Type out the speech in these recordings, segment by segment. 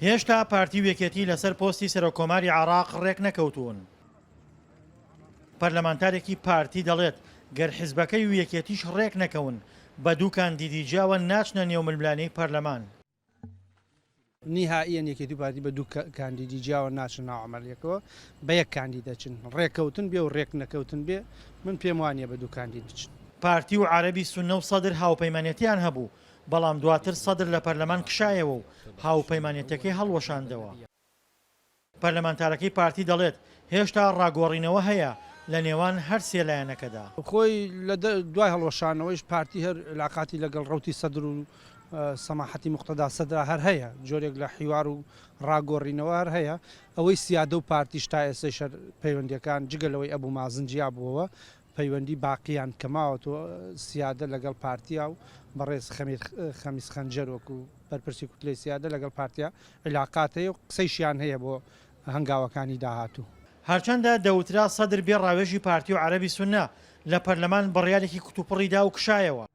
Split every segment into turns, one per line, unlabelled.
هێشتا پارتی و یەکێتی لەسەر پۆستی سەرۆککۆماری عێراق رێکنەکەوتوون. پەرلەمانتارێکی پارتی دەڵێت، گەر حزبەکەی و یەکێتیش رێکنەکەون، بە دوو کاندیدی جیاوە ناچنە نێو ململانێی پەرلەمان.
نیهائیەن یەکێتی و پارتی بە دوو کاندیدی جیاوە ناچنە ناو عەمەلیەکەوە، بە یەک کاندید دەچن. رێککەوتن بێ و رێکنەکەوتن بێ، من پێم وانییە بە دوو کاندید بچن.
پارتی و عەرەبی سوننە و سەدر هاوپەیمانێتیان هەبوو، بەڵام دواتر سەدر لە پەرلەمان کشایەوە و هاوپەیمانێتیەکەی هەڵوەشاندەوە. پەرلەمانتارەکەی پارتی دەڵێت، هێشتا ڕاگۆڕینەوە هەیە لە نێوان هەر سێ لایەنەکەدا.
خۆی لە دوای هەڵوەشانەوەیش پارتی هەر عیلاقاتی لەگەڵ ڕەوتی سەدر و سەماحەتی موقتەدا سەدرا هەر هەیە، جۆرێک لە حیوار و ڕاگۆڕینەوە هەر هەیە. ئەوەی سیادە و پارتیش تا ئێستەیش هەر پەیوەندییەکان جگە لەوەی ئەبو مازن جیا بووەوە، پەیوەندی باقیان کە ماوەتەوە سیادە لەگەڵ پارتیا و بەڕێز خەمیس خەنجەر وەکو بەرپرسی کوتلەی سیادە لەگەڵ پارتیا عیلاقات هەیە و قسەیشیان هەیە بۆ هەنگاوەکانی داهاتوو.
هەرچەندە دەوترا سەدر بێ ڕاوێژی پارتی و عەرەبی سوننە لە پەرلەمان بڕیارێکی کوتوپڕی دا و کشایەوە،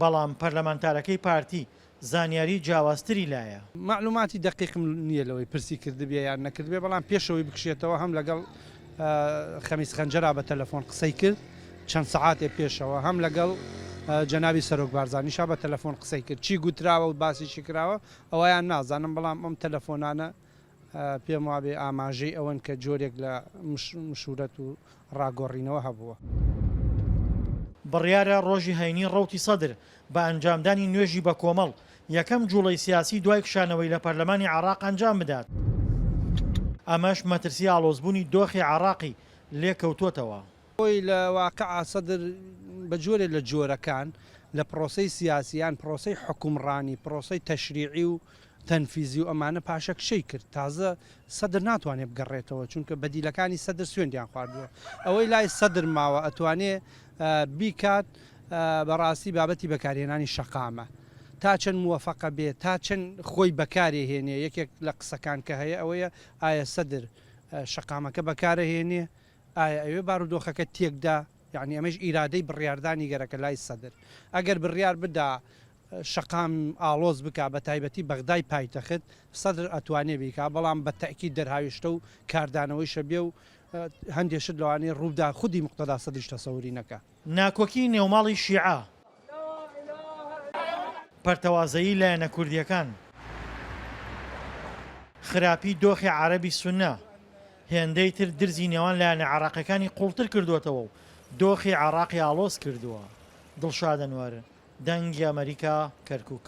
بەڵام پەرلەمانتارەکەی پارتی زانیاری جیاوازتری لایە.
مەعلوماتی دەقیقم نییە لەوەی پرسی کردبێ یان نەکردبێ، بەڵام پێش ئەوەی بکشێتەوە هەم لەگەڵ خەمیس خەنجەرا بە تەلەفۆن قسەی کرد چەند سەعاتێ پێشەوە، هەم لەگەڵ جەنابی سەرۆک بارزانیشا بە تەلەفۆن قسەی کرد. چی گوتراوە و باسی چی کراوە ئەوەیان نازانم، بەڵام ئەم تەلەفۆنانە پێم وابێ ئاماژەی ئەوەن کە جۆرێک لە مشورەت و ڕاگۆڕینەوە هەبووە.
بڕیارە ڕۆژی هەینی ڕەوتی سەدر بە ئەنجامدانی نوێژی بەکۆمەڵ، یەکەم جوڵەی سیاسی دوای کشانەوەی لە پەرلەمانی عێراق ئەنجام بدات. ئەمەش مەترسی ئاڵۆزبوونی دۆخی عێراقی لێکەوتۆتەوە.
خۆی لە واقعا سەدر بە جۆرێ لە جۆرەکان لە پرۆسەی سیاسی یان پرۆسەی حوکمڕانی، پرۆسەی تەشریعی و تەنفیزی و ئەمانە پاشەکشەی کرد، تازە سەدر ناتوانێ بگەڕێتەوە، چونکە بەدیلەکانی سەدر سوێندیان خواردووە، ئەوەی لای سەدر ماوە ئەتوانێ بیکات بەڕاستی بابەتی بەکارهێنانی شەقامە، تا چەند موەفەقە بێ، تا چەند خۆی بەکارێ هێنێ، یەکێک لە قسەکان کە هەیە ئەوەیە ئایا سەدر شەقامەکە بەکارەهێنێ، ئایا ئەوێ بارودۆخەکە تێکدا، یەعنی ئەمەیش ئیرادەی بڕیاردانی گەرەکە لای سەدر، ئەگەر بڕیار بدا شەقام ئاڵۆز بکا بە تایبەتی بەغدای پایتەخت، سەدر ئەتوانێ بیکا، بەڵام بە تەئکید دەرهاویشتە و کاردانەوەیشە بێ و هەندێ شت لەوانەیە ڕووبدا خودی موقتەدا سەدریش تەسەوری نەکا.
ناکۆکی نێوماڵی شیعە، پەرتەوازەیی لایەنە کوردییەکان، خراپی دۆخی عەرەبی سوننە، هێندەی تر درزی نێوان لایەنە عێراقییەکانی قوڵتر کردووەتەوە و دۆخی عێراقی ئاڵۆز کردووە. دڵشاد ئەنوەر، دەنگی ئەمەریکا، کەرکوک.